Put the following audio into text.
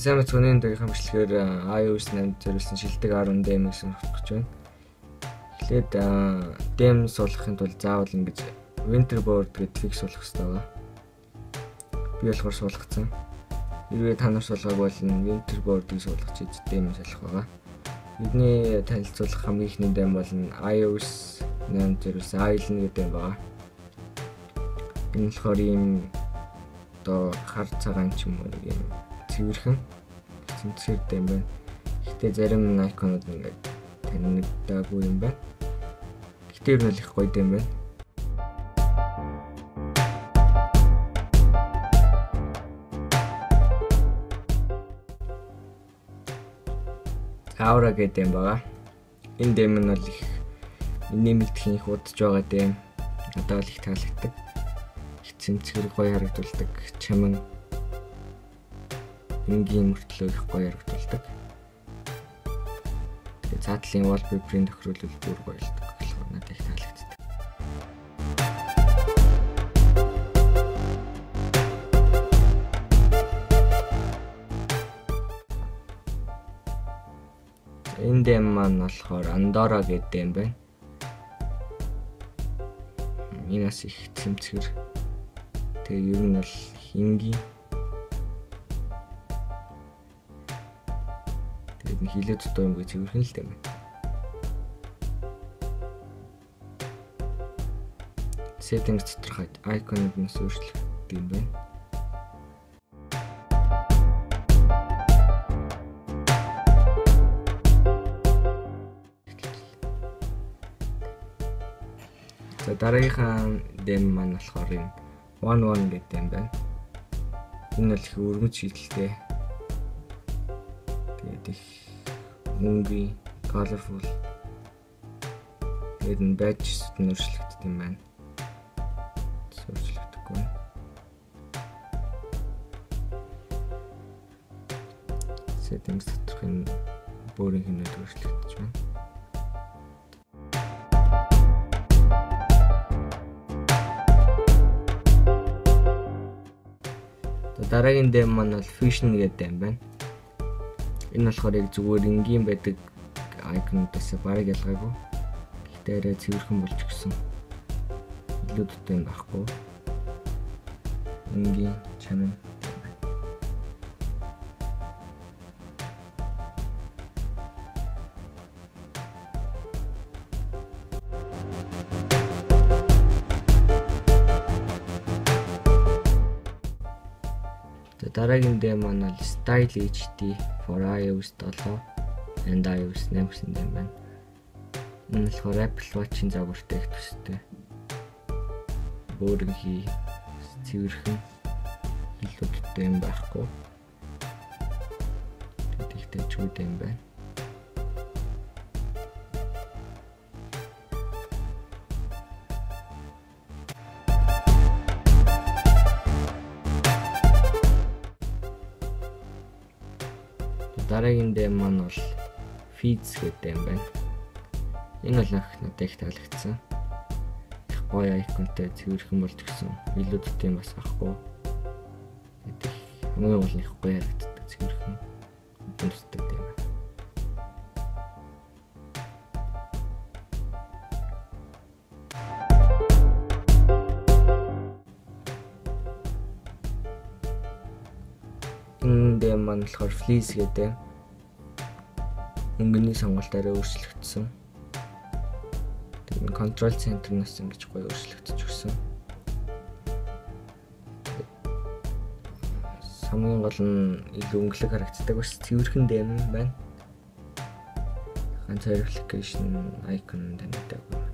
Сайн мэцгүүний дараагийн бичлэгээр iOS 8-д зориулсан шилдэг 10 theme сонирхох гэж байна. Эхлээд theme суулгахын тулд заавал ингэж Winterboard гэдэг fix суулгах хэрэгтэй байгаа. Би болохоор суулгацсан. Хэрвээ та нар суулгааг бол Winterboard-ыг суулгаж иж theme солих байгаа. Бидний танилцуулах хамгийн эхний theme бол iOS 8-д зориулсан Island гэдэг theme байгаа. Энэ болохоор ийм одоо хар цагаан ч юм уу нэг юм цэвэрхэн цэмцгэр дэм байна. Гэхдээ зарим icon-ууд ингээд танигдаагүй юм байна. Гэхдээ ер нь л их гоё дэм байна. Aura гэдэг дэм байгаа. Энэ дэм нь бол их нэмэгдэхийн их удаж байгаа дэм. Одоо л их таалагддаг. Их цэмцгэр гоё харагдуулдаг. Чаман энгийн мөртлөө их гоё харагдуулдаг. Тэгээ цаатлын wallpaper-ийн тохируулал бүр гоё болдог болохоор надад их таалагддаг. Энэ дэм маань болохоор Andorra гэдэг дэм байна. Энэ бас их цэмцгэр. Тэгээ ер нь бол энгийн. Тэгээд нэг хилээ дутуу юм гээ цэвэрхэн л дэм байна. Settings доторх icon-ууд нь өөрчлөгддөг юм байна. За дараагийнхаа дэм маань болохоор юм 1-1 гэдэг дэм байна. Энэ бол их өргөн шийдэлтэй. Тэгээд их мөнгөний colorful. Тэгээд энэ badge-д нь өөрчлөгддөг юм байна. Өөрчлөгдөхгүй. Settings доторх энэ бүрийн хэмнэлт өөрчлөгдөж байна. Дараагийн дэм маань бол Fusion гэдэг дэм байна. Энэ болохоор яг зүгээр энгийн байдаг icon-уудаас бараг ялгаагүй. Гэхдээ арай цэвэрхэн болж гисэн. Илүү дутуу юм байхгүй. Энгийн чамин дэм байна. Дараагийн дэм маань бол Style HD for iOS 7 and iOS 8 гэсэн дэм байна. Энэ болохоор Apple Watch-ийн загвартай их төстэй. Бөөрөнхий, цэвэрхэн, илүү дутуу юм байхгүй. Тэгээд их дэжгүй дэм байна. Дараагийн дэм маань бол Feeds гэдэг дэм байна. Энэ бол надад их таалагдсан. Их гоё icon-тай цэвэрхэн болж гисэн. Илүү дутуу юм бас байхгүй. Тэгээд их хамгийн гол нь их гоё харагддаг цэвэрхэн дүнсдэг дэм байна. Энэ дэм маань болохоор Fleece гэдэг. Өнгөний сонголт арай өөрчлөгдсөн. Тэгээд control center-наас ингэж гоё өөрчлөгдөж өгсөн. Хамгийн гол нь илүү өнгөлөг харагддаг бас цэвэрхэн дэм байна. Ганц хоёр application icon танигдаагүй.